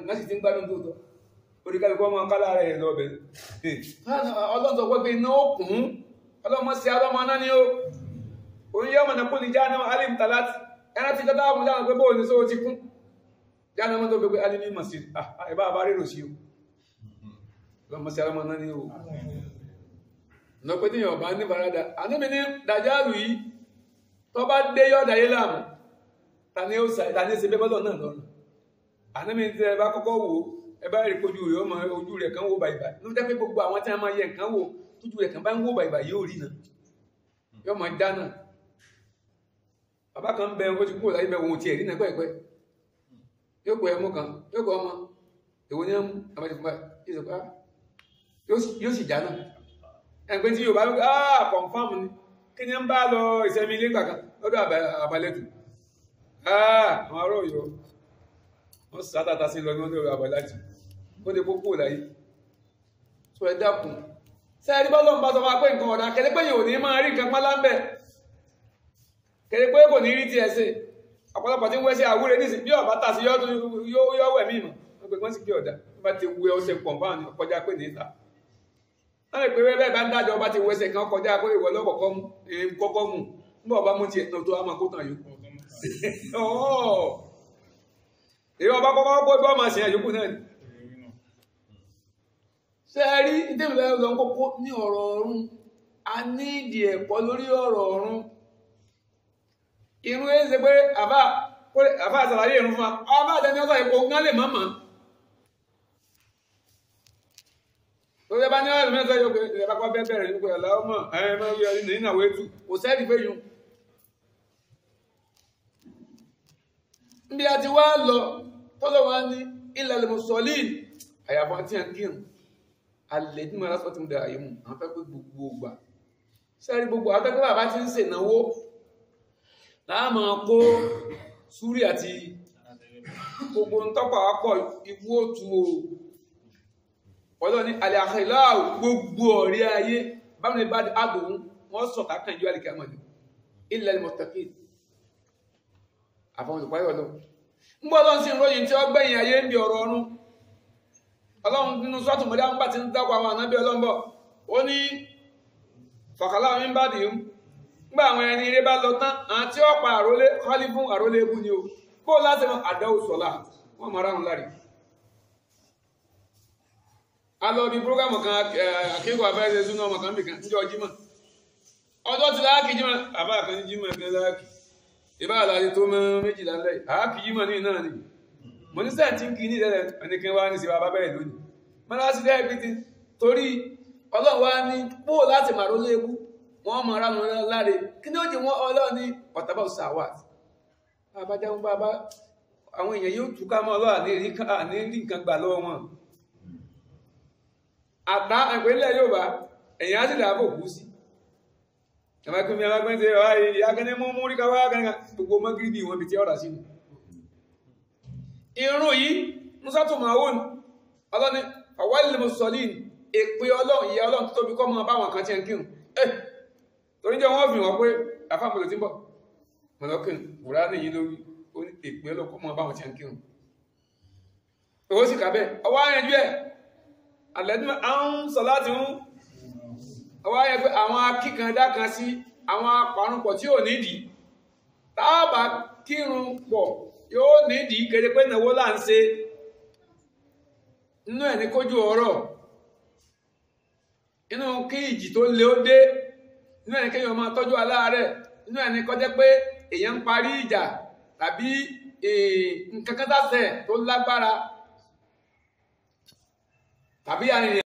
Nǹkan sì ti ń gbádùn tó tọ́. Orí kálukú ọmọ kálá rẹ̀ lọ bẹ̀. Ọlọ́run sọ pé iná ó kún. Ọlọ́run mọ̀ sí alọ́mọ náà ni ó. Òun yẹ́ ọmọ nàkún ní jáná alim talat. Ẹran ti tọ́ta ọmọ jáná pé bóò ní sówó ti kún. Jáná mọ́ tó gbé pé alimi mọ̀ sí. Ẹ̀bá àbá rírò sí o. Ọlọ́run mọ̀ sí alọ́mọ náà ni ó. Lọ pé tíyàn ọba ní farada. Àníbi ní Dàjálù yìí tó bá dé yọ́dà yé láàmú. Tani ó ṣe bẹ́bọ́lọ̀ náà lọ́rùn. Àníbi tí ẹ bá kọ́kọ́ wò ó, ẹ bá rí kojú rẹ̀ ọmọ ojú rẹ̀ kan wò bàìbà. Ló jẹ́ pé gbogbo àwọn tí wọ́n máa yẹ nǹkan wò, tójú rẹ̀ kan bá ń wò bàìbà yóò rí náà. Yóò máa dáná. Bàbá kan ń bẹ ó ti kúrò láyé bẹ òun tiẹ̀ rí náà pẹ́ẹ́pẹ́. Yóò kọ ẹmú kan, yóò kọ ọmọ. Èwo ni ẹ mú? Àbájá fún báyìí. Yóò sì dáná. Ẹgbẹ́ tí Yorùbá wípé ah confirm ni. Kí ni ń bá lọ ìsẹ̀mí ilé gbàkan lọ́dọ̀ àbálẹ́tù? Ah àwọn ará Ọ̀yọ́ wọ́n sátata sí lọ ní ọdọ̀ àbálẹ́tù. Ó lè kó kúrò láyé. Sọ ẹ dákun. Sẹ́ẹ̀rí bọ́lọ̀ ń bá sọ máa pé nǹkan ọ̀dà kẹ́lẹ́ pé yóò ní máa rí nǹkan pálá ń bẹ̀. Kẹ́lẹ́ pé kò ní rí tiẹ̀ ṣe. Ọ̀pọ̀lọpọ̀ tí ń wẹ́ sí àwúre nísìn bí ọ̀bá tà sí yọ́ wẹ̀ mí mọ̀. Wọ́n pè wọ́n sì pé ọ̀dà. Wọ́n bá ti wẹ ọṣẹ pọ̀npáà ní ọkọjá pé ní ìta. Wọ́n lè pé bẹ́ẹ̀ bá ń dájọ́ bá ti wẹsẹ̀ kan kọjá pé ìwọ lọ́kọ̀ọ́kọ́ mú èmi kọ́kọ́ mú. Nígbà ọba mú tiẹ̀ tó a máa kó tàn yòókù. Èyí ọba kọ́kọ́ kó ibà máa ṣe àyókù náà ni. Ṣé ẹ rí ìdílé lọ kókó ní ọ̀rọ̀ ọ̀run? A ní ìdí ẹ̀kọ́ lórí ọ̀rọ̀ ọ̀run. Irun ẹ̀ ń ṣe pé àbá àṣàlàyé irun fún wa. Ọba àtẹni ọ̀sán ìpò ń lè má mọ̀. Lórí ẹbá ní ọ̀rẹ́ mẹ́ta yóò pé ẹbá kọ́ bẹ́ẹ̀ bẹ̀rẹ̀ nípa ẹ̀lá ọmọ ẹ̀mọ́ orí ní ìnáwó ètù kò sẹ́ẹ̀dì pé yun. Níbi a ti wá lọ tọ́lọ̀ wá ní ilal musallin àyàfọ́ tí a ń kírun alẹ́ tí mo rà sọ́tún da àyè mu àwọn fẹ́ pé gbogbo ògbà sẹ́ẹ̀rí gbogbo àwọn fẹ́ pé bàbá ti ń ṣènáwó láàmú kó súrì àti gbogbo ń tọ́pọ̀ àwápọ̀ ikú òtù o. Ọlọ́run ní àlàkìláà gbogbo ọ̀rẹ́ ayé báwọn ní bá àdòun wọ́n sọ̀tà kan ìjọ àlìkà mọ̀lẹ̀ illal muttaqin àfọwọ́n olùpáyọ̀ ọlọ́run. Ń bọ́ ọlọ́run sí ìròyìn tí ó gbẹ̀yìn ayé ń bi ọ̀rọ̀ ọ̀run. Ọlọ́run nínú sọ́ọ̀tù mọ̀lẹ́ àwọn bá ti ń dákọ̀ àwọn ànábì ọlọ́run bọ̀. Ó ní fàkàlà mi ń bá dì í. Ńgbà àwọn ẹni eré bá lọ tán, àwọn tí ó pa àrólé kọ́lí fún àrólé ebú ni o. Kó láti mọ àdáwò sọ̀lá, wọ́n mọ̀ ráhùn láre. A lọ bí prógámù kan akẹ́kọ̀ọ́ afẹ́rẹ́ súná ọmọ kan bìkan níjọ́ jímọ̀. Ọjọ́ ti láàkì jímọ̀, àbá kan ní jímọ̀ kan láàkì. Ìbá àlàyé tó mọ́ méjìlá lẹ́yìn, àákì jímọ̀ ní náà ni. Mo ní sẹ́ẹ̀ tí ń kí ní ìdẹ́lẹ̀ ẹnìkan wá ní sí wa bá bẹ̀rẹ̀ lónìí. Mọ́lá sí lẹ́yìn pété torí Ọlọ́run wá ní bó láti màró léwu, wọ́n mọ̀ ra wọn láre. Kí ni ó jẹ́ wọn Ọlọ́run ní ọ̀tàbà sàwà? Bàbá jáwọ́ bàbá àwọn èèyàn yóò túká mọ́ Ọlọ́run àní rí nǹkan gbà lọ́wọ́ wọn. Àtà ìpínlẹ̀ Yorùbá èyàn á sì dáàbò kú sí. Ẹ̀mẹ́kúnmí alágbẹ́ntẹ́ ìyá kẹ́ni mú mú ríkà wá kẹ́ni gbogbo mọ́gíríbì wọn bí tí ọ̀rà sínú. Irun yìí, Musatu Maun, ọlọ́ni, Awal Musallin, èpè Ọlọ́run, ìyà Ọlọ́run tó tóbi kọ́ mọ́ báwọn kan tí ń kírun. Torí jẹ́ wọ́n fi wọ́n pé àfáàmọ̀lò tí ń bọ̀. Mọ̀lọ́kìn, wùrá nìyí lórí, ó ní èpè Ọlọ́run kọ́ mọ́ báwọn tí ń kírun. Owó sì kà bẹ́ẹ̀, ọwọ́ àyànjú ẹ̀. Àlẹ́dúnmọ̀ àwọn sọ láti ń ọwọ́ ayẹ pé àwọn akíkandá kan sí àwọn apàrunpọ̀ tí ò nídìí táàbà kírun pọ̀ yóò nídìí kéde pé náwó là ń ṣe inú ẹ̀ ní kójú ọ̀rọ̀ inú kí ìjì tó le ó dé inú ẹ̀ ní kéèyàn máa tọ́jú aláàárẹ̀ inú ẹ̀ ní kó jẹ́ pé èèyàn ń parí ìjà tàbí nǹkan kan tàṣẹ tó lágbára tàbí arìnrìn.